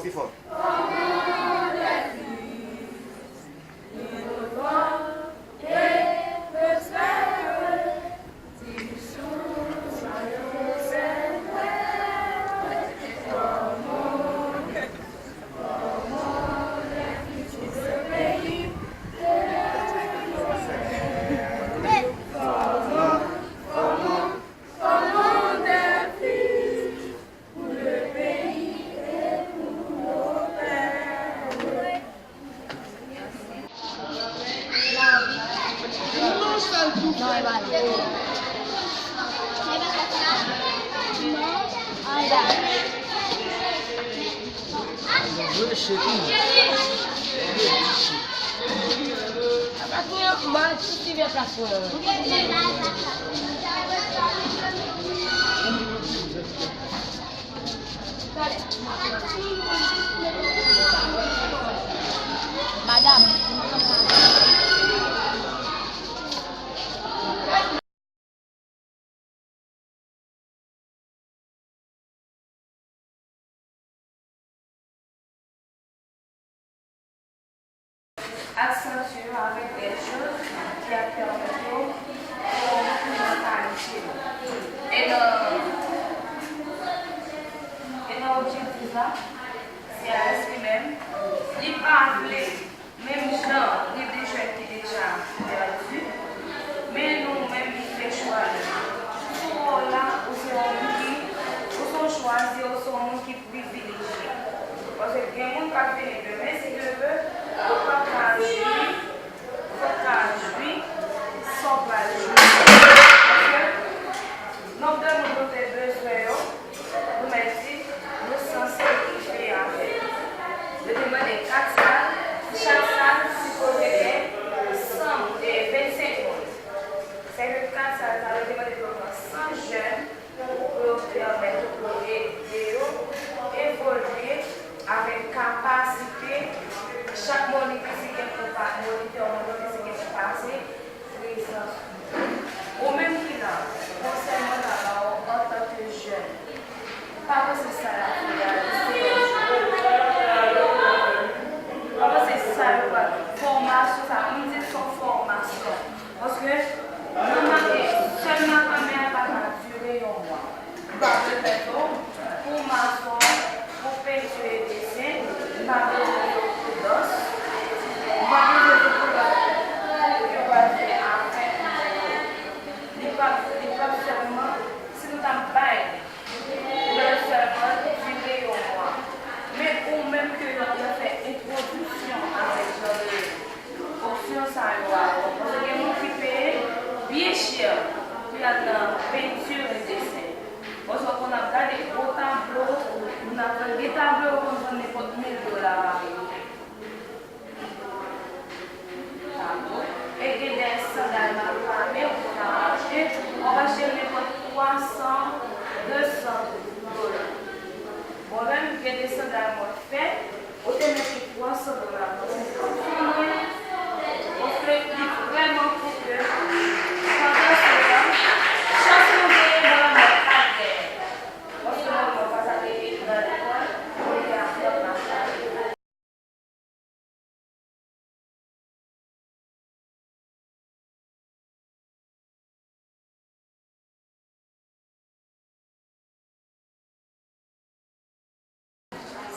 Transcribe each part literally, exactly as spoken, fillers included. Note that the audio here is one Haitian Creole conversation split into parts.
Pi fò. Madanm. Aksantye yo avèk dè choz ki ap pèmèt yo pran yon plis kalite. E nan, e nan objektif la, C R S li menm, li pa vle, menm jan gen de jèn ki deja pèdi, men nou menm li fè chwa nou. Sou wòl la, ou se yon moun ki, ou se yon chwazi, ou se yon moun ki privilejye. Paske gen moun k ap vini demen, si Dye vle, yo p ap ka jwi, yo p ap ka jwi sa w pral jwi. Paske nonb de moun nou te bezwen yo, nou mèt di, nou sanse rive avèk. Yo te mande kat sal, chak sal sipoze gen san, e, vennsenk moun. Sèke kat sal sa yo te mande pou yo pran san jèn pou yo pèmèt yo, pou yo ede yo evolye avèk kapasite chak monitè, si gen pou pa, monitè, monitè, si gen pou pase prezans ou. Ou menm ki la, konsèy mwen ka ba w antanke jèn, pa panse sa y ap fè a, se yon jwèt. Pa panse sa yo pral, fòmasyon sa, m di l se yon fòmasyon. Paske nan maten, sèl maten a pa ka dire yon mwa. Ou pa bezwen tou pou mason, pou penti e desen, ou pa bezwen tou pou dans, ou pa bezwen tou pou lòt, pou yo pral fè avèk nou. Li p ap, li p ap sèlman, si nou ta bay, li p ap sèlman dire yon mwa. Men ou menm ke w ap fè entwodiksyon avèk jan de opsyon sa yo a. Paske gen moun ki peye byen chè pou y al nan penti e desen. Paske w konn ap gade gwo tablo, moun ap vann, gen tablo yo konn vann nenpòt mil dola pa mil. Tablo. E gen de sandal makrame ou konn ap achte, w ap achte nenpòt twa san, de san dola. Mwen menm, gen de sandal mwen fè, ou te mete twa san dola pou mwen. Paske li vrèman koute. Pandan se tan, chans nou genyen, mwen, mwen pa t genyen. Paske mwen, mwen pa t ale nan lekòl, mwen te aprann mache.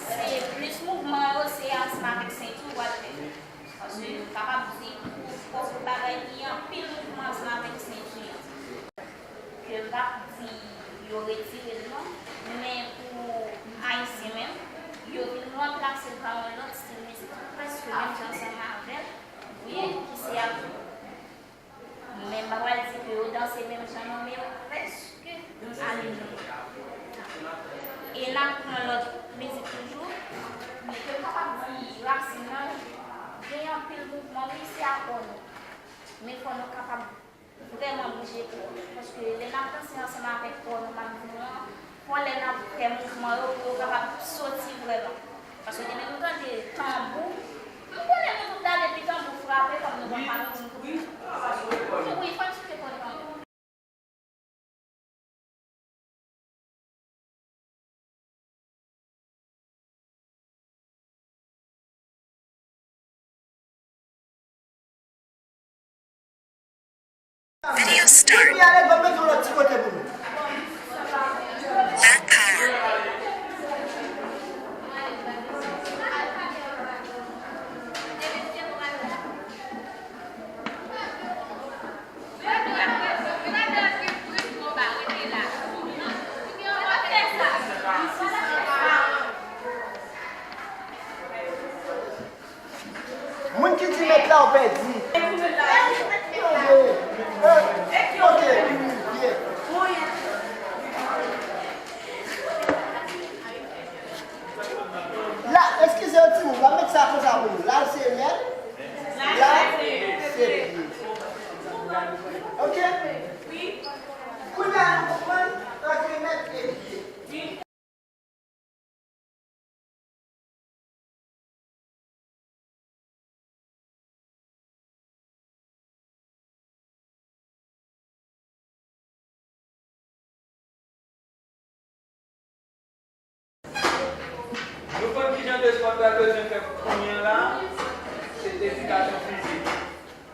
Se plis mouvman yo, se ansanm avèk senti w pral fè. Paske nou kapab di pou pwòp bagay, gen anpil mouvman ansanm avèk senti an. Ke m p ap di yo retire l non, men pou Ayisyen menm, yo vin ranplase l pa yon lòt estil mizik ki prèske menm jan ansanm avè l, oubyen ki se ap, men m pa pral di ke yo danse menm jan non, men yo prèske ale menm jan. E n ap pran lòt mizik toujou, men ke m kapab di rasin nan, gen anpil mouvman, wi, se akò nou. Men fò nou kapab vrèman bouje kò nou. Paske lè n ap danse ansanm avèk kò nou, m ap di nou an, fò lè n ap fè mouvman yo, pou yo kapab soti vrèman. Paske demen nou tande tanbou, m konnen nou tout tande depi tanbou frape, kòm nou pa pale, nou tout. Wi, fò n soufle kò nou tanbou. Video start. Epi ale, ban m mete yon lòt ti kote pou nou. Black power. Moun ki di mèt la, ou pèdi. Ok, byen. La, eskize yon timoun, m ap met sa konsa pou nou. La, se mèt. La, se pye. Ok? Kounye a, nou konprann ant mèt e pye. Nou konn kijan de spò n pral bezwen fè kounye a la? Se edikasyon fizik.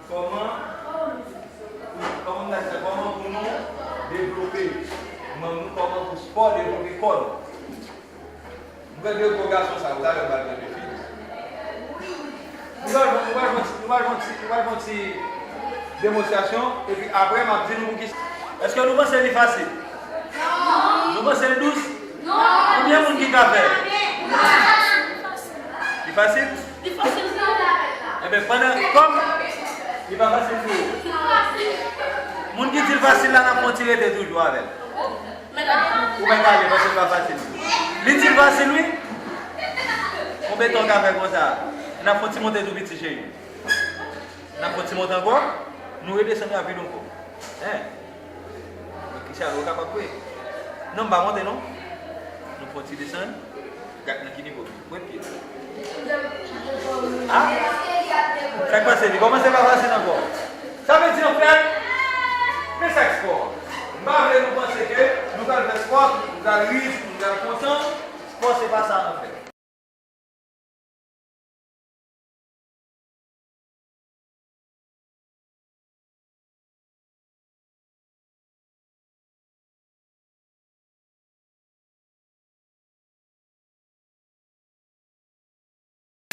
Kòman, kòman m ta di sa? Kòman pou nou devlope manm nou, kòman pou spò devlope kò nou. Nou pral jwe pou gason sa, ou talè pral jwe fi. Nou pral, nou pral, nou pral, nou pral fè yon ti demonstrasyon, epi apre, m ap di nou pou ki. Èske nou panse li fasil? Non. Nou panse l dous? Non. Konbyen moun ki ka fè l? Li fasil? Li fasil pou ou. Enben, pandan, kòm li pa fasil pou ou, moun ki di l fasil la, n ap fè yon ti rete toujou avè l. Ou mèt ale, paske l pa fasil. Li di l fasil, wi. Konbyen tan w ka fè konsa? N ap fè yon ti monte tou piti, cheri. N ap fè yon ti monte ankò. Nou redesann rapid ankò. Hein? Kisa, ou kapab vre? Non, m pa monte, non. Nou fè yon ti desann. Gad nan ki nivo. Pwent pye. A? Sa k pase? Li kòmanse pa fasil ankò. Sa vle di, anfèt, men sa k spò. M pa vle nou panse ke nou pral fè spò, nou pral ri, nou pral kontan. Spò, se pa sa, anfèt.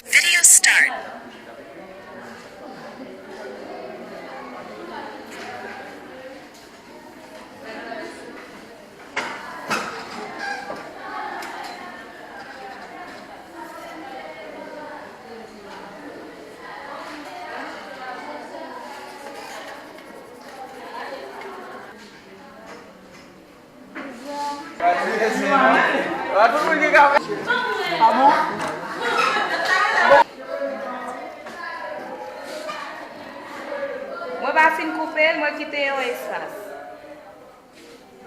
Video start. Mwen pa fin koupe l, mwen kite yon espas.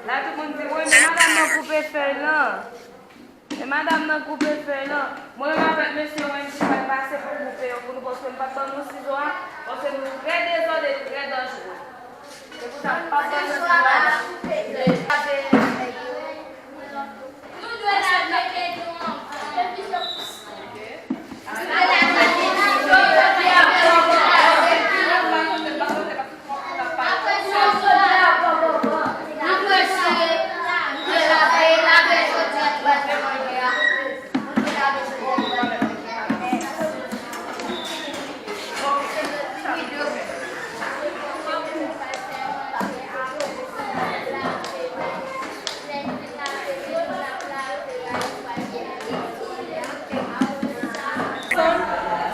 La, tout moun di, "Woy, men madanm nan koupe fèy lan. Men madanm nan koupe fèy lan." Mwen menm avèk mesye Wendy pral pase pou n koupe yo pou nou, paske m pa t ban nou sizo a, paske nou trè dezòde, trè danjere. Se pou sa m pa t ban nou sizo a. Nou dwe lave men nou anvan.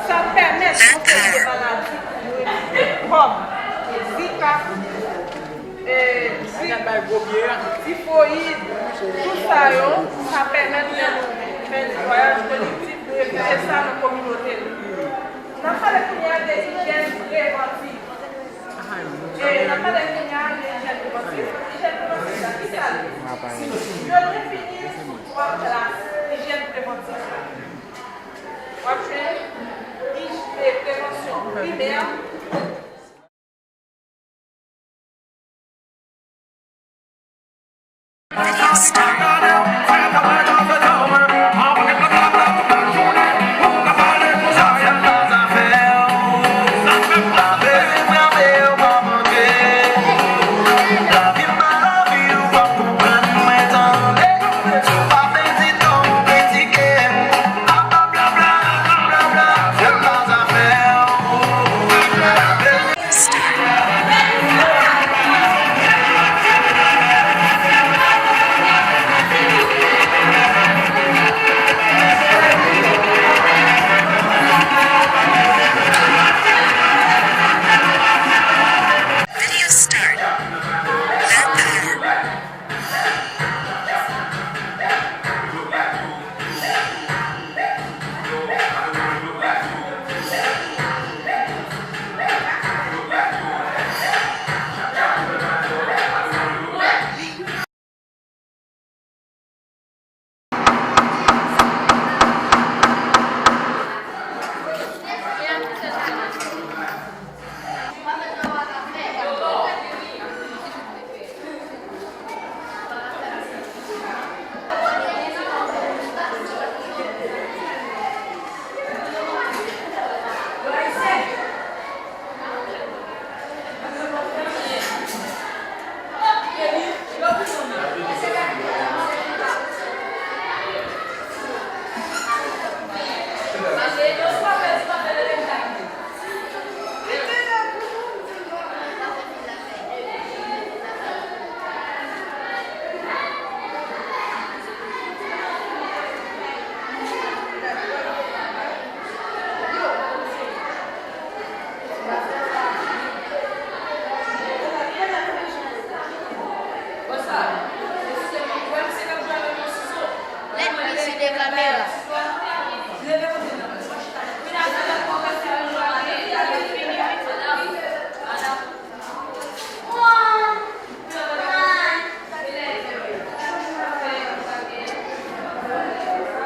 Sa pèmèt nou trete maladi kòm Zika, e, grip, tifoyid, tout sa yo, sa pèmèt lè nou fè netwayaj kolektif, nou evite sa nan kominote nou. N ap pale kounye a de ijyèn prevantiv. E n ap pale kounye a de ijyèn prevantiv. Ijyèn prevantiv la, ki sa l ye? Yo defini l sou twa klas ijyèn prevantiv la. W ap jwenn ij-, e, prevansyon primè.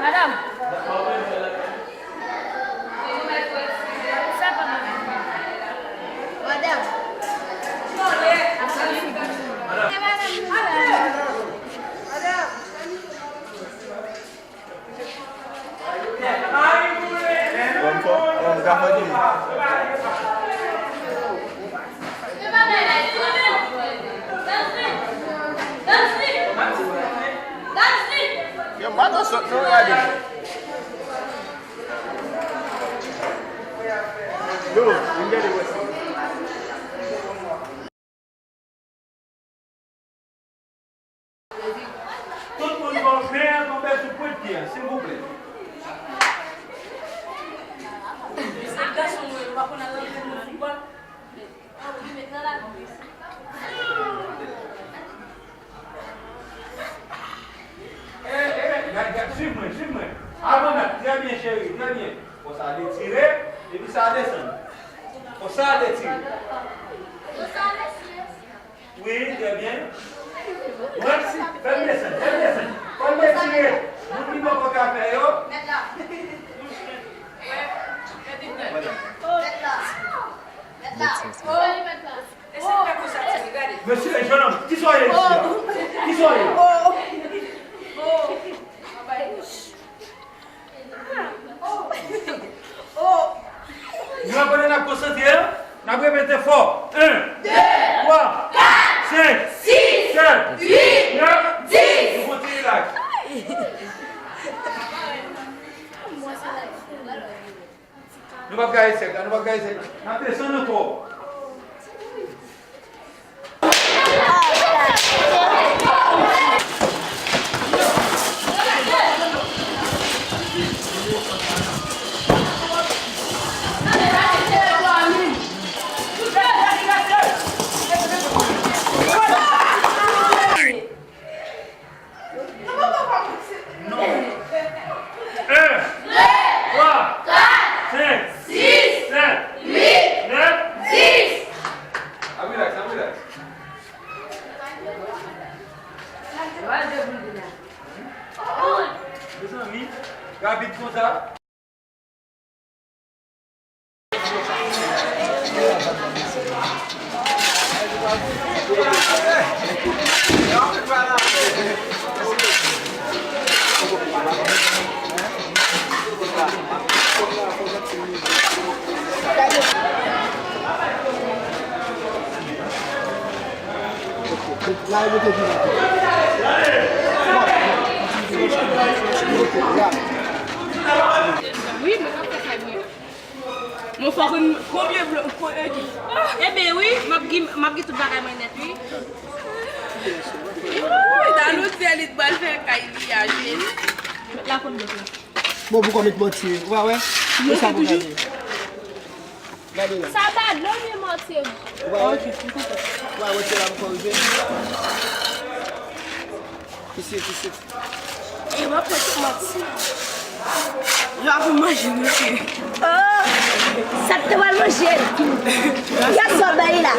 Madanm. Madanm. Yo, m pa nan sòt non, gade. Yo, vin gade wè sa. Tout moun pran men an tonbe sou pwent pye a, silvouplè. Mesye, gason nou ye, nou pa konn al rantre moun sou bòl. Eh, eh, gad, gad, swiv mwen, swiv mwen. Avan dat, trè byen, cheri, trè byen. Fò sa detire, epi sa desann. Fò sa detire. Wi, trè byen. Wi, fè l desann, fè l desann. Fò l detire. Moun ki poko ka fè yo. Mesye, jennonm, kisa w ye isit la? Kisa w ye? Nou aprann n ap konsantre, n ap repete fò. En, de, twa, kat, senk, sis, sèt, uit, nèf, dis. Nou kontinye la. Nou p ap gaye sèk la, nou p ap gaye sèk la. N ap desann ankò. En, de, twa, kat, senk, sis, sèt, uit, nèf, dis. Ap rilaks, ap rilaks. Mezanmi, rapid konsa. Wi, mwen ap fè sa, mwen. Mwen fò konn konbyen vle, konbyen ki. Enben wi, m ap gen, m ap gen tout bagay mwen nèt, wi. Wi, Dalouse li t pral fè kay li a, jezi. Met la konn bèt la. Bon, pou kòmit manti, ou pa wè? Mwen sa pou gade. Gade la. Sa ba dlo, men manti. Ou pa wè? Ou pa wè, se la pou kòrije. Isit, isit. E w ap mete manti. Yo ap manje, mesye. Oh, sa te pral manje. Kiyès w ap bay la?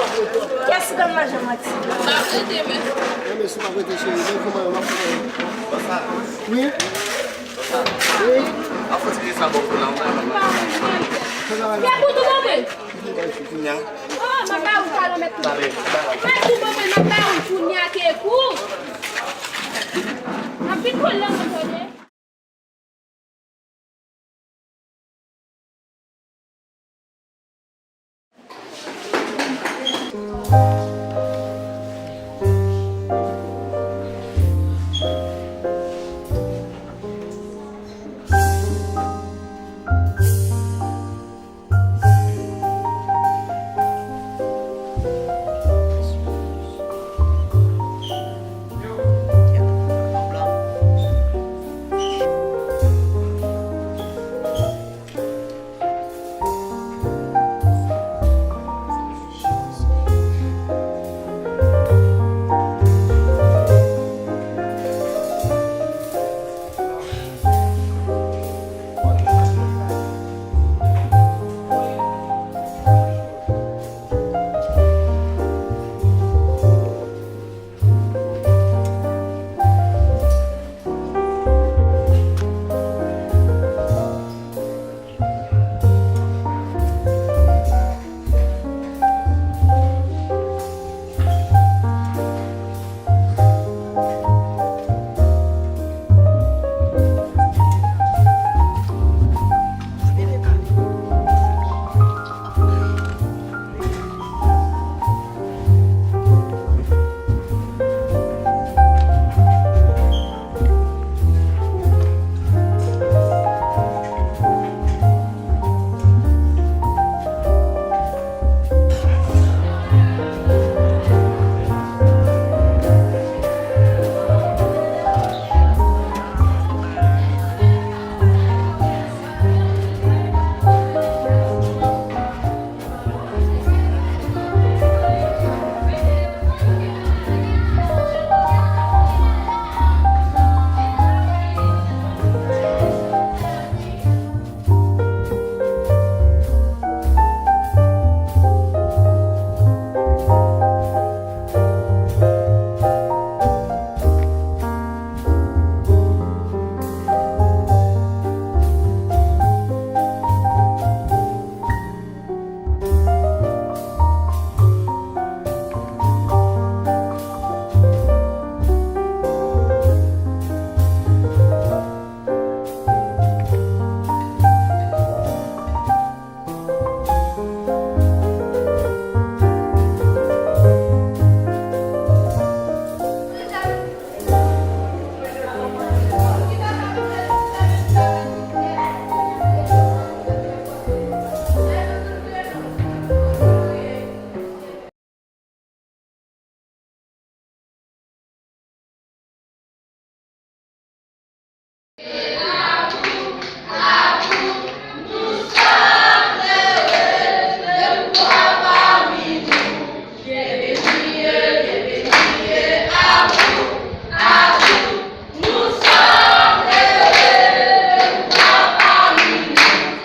Kiyès ki konn manje manti? Sa rete, men. Non, men si w pa rete, cheri, men kòman yo ap fè? Wi. Wi. Fè pou tou bon mwen. Kounya. Oh, m ap ba ou kalon mèt tou. Mèt tou bon mwen, m ap ba ou kounya ke kou. M ap vin kole nan tande.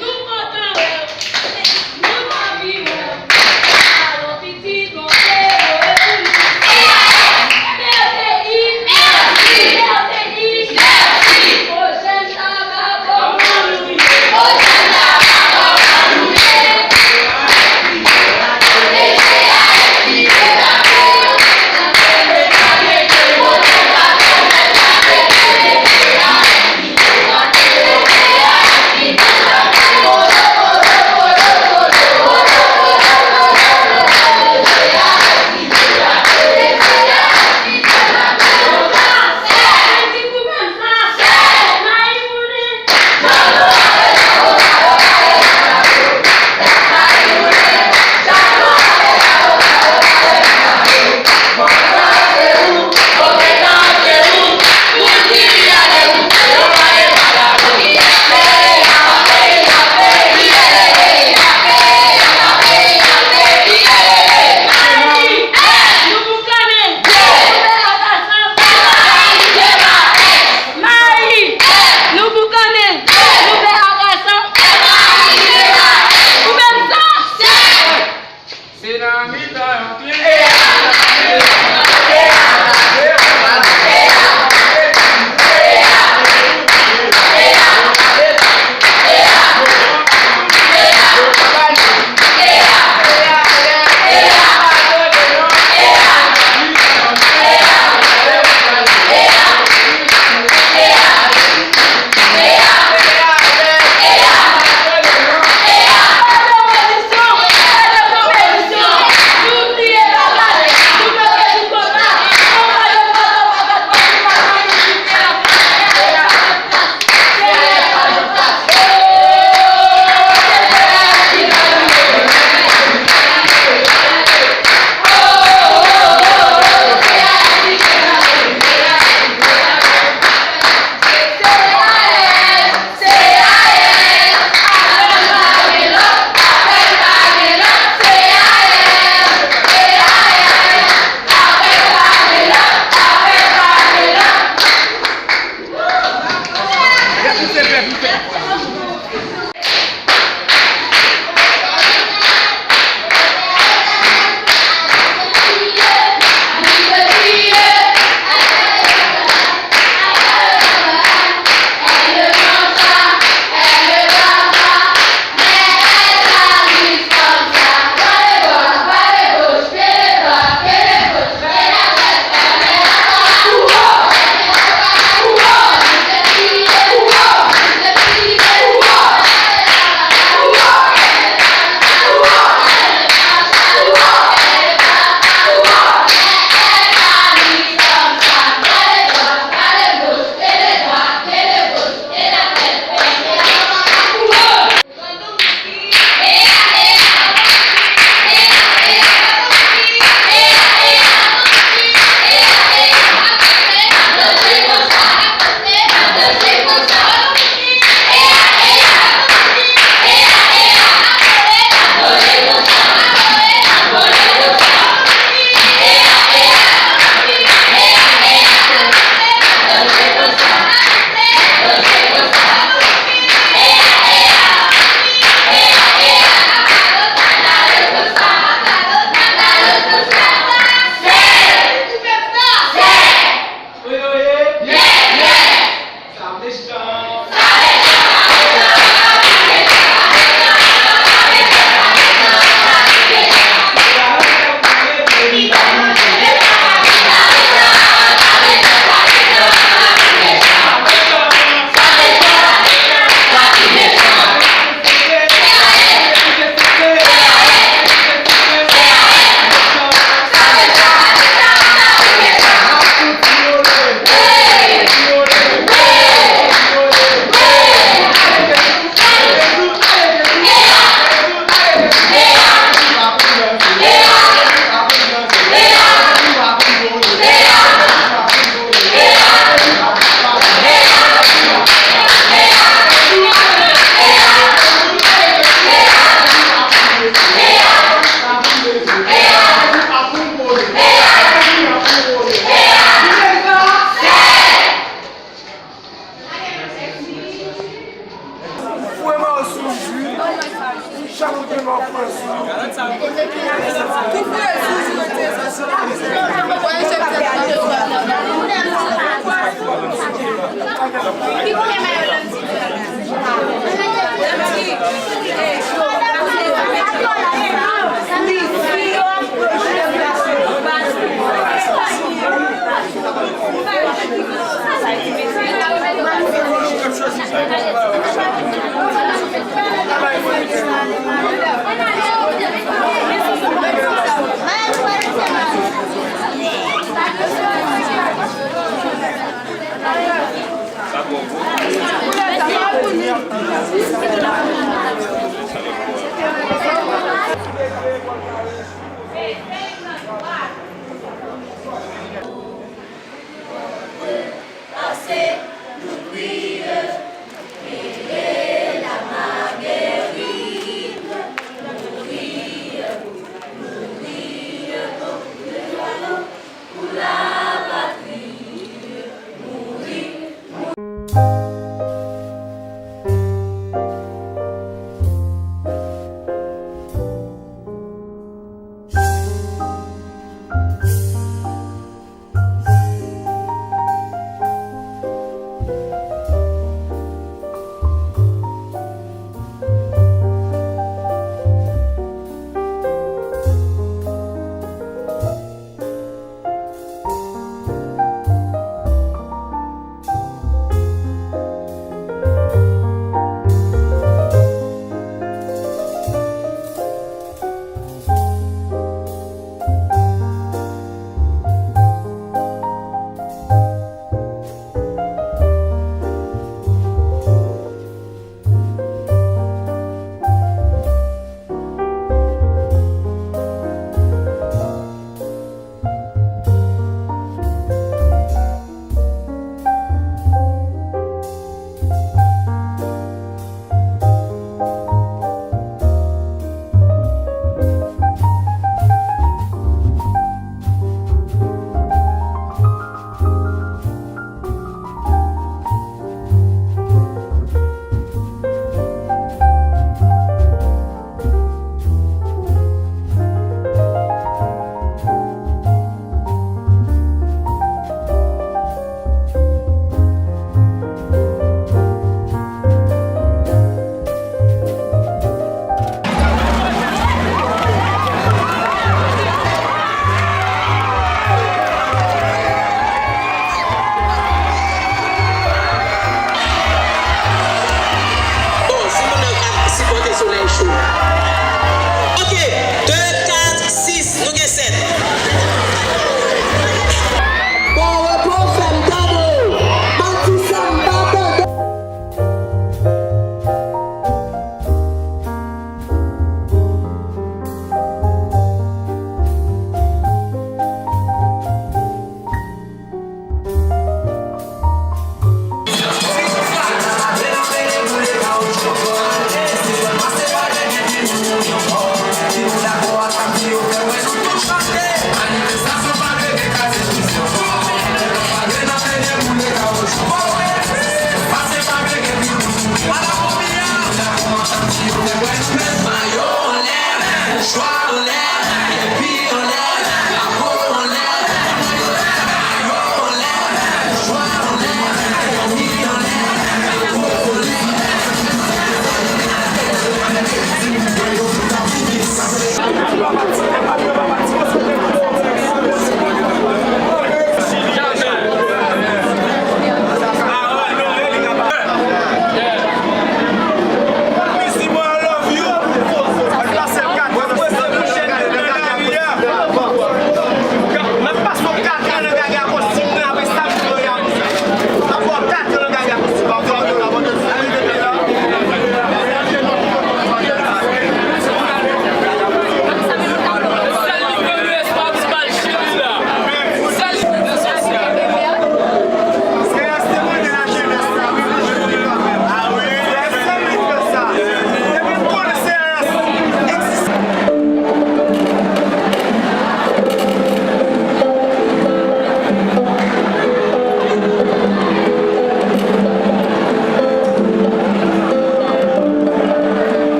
Nou kontan wè w. Nou anvi wè w. Alò, pitit, bon, se vre pou nou. Mèsi. Mèsi. Mèsi.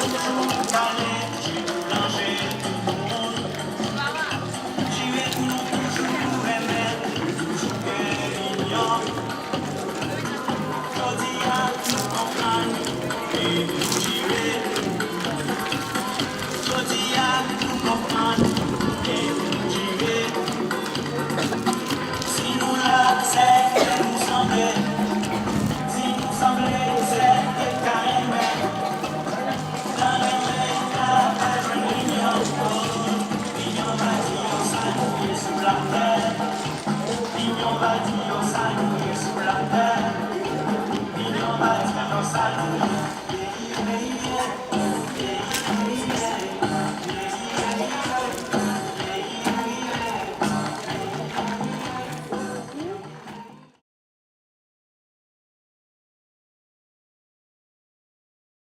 Pale, je boulanje, tout moun. Jire pou nou toujou renmen, toujou gen linyon. Jodi a, nou konprann, e nou jire. Jodi a, nou konprann, e nou jire. Si nou la, se ke nou sanble. Si nou sanble, se ke ka renmen. Nan renmen, ka pa jwenn linyon. Linyon pa di yo sa nou ye sou latè. Linyon pa di yo sa nou ye sou latè. Linyon pa di yo sa nou ye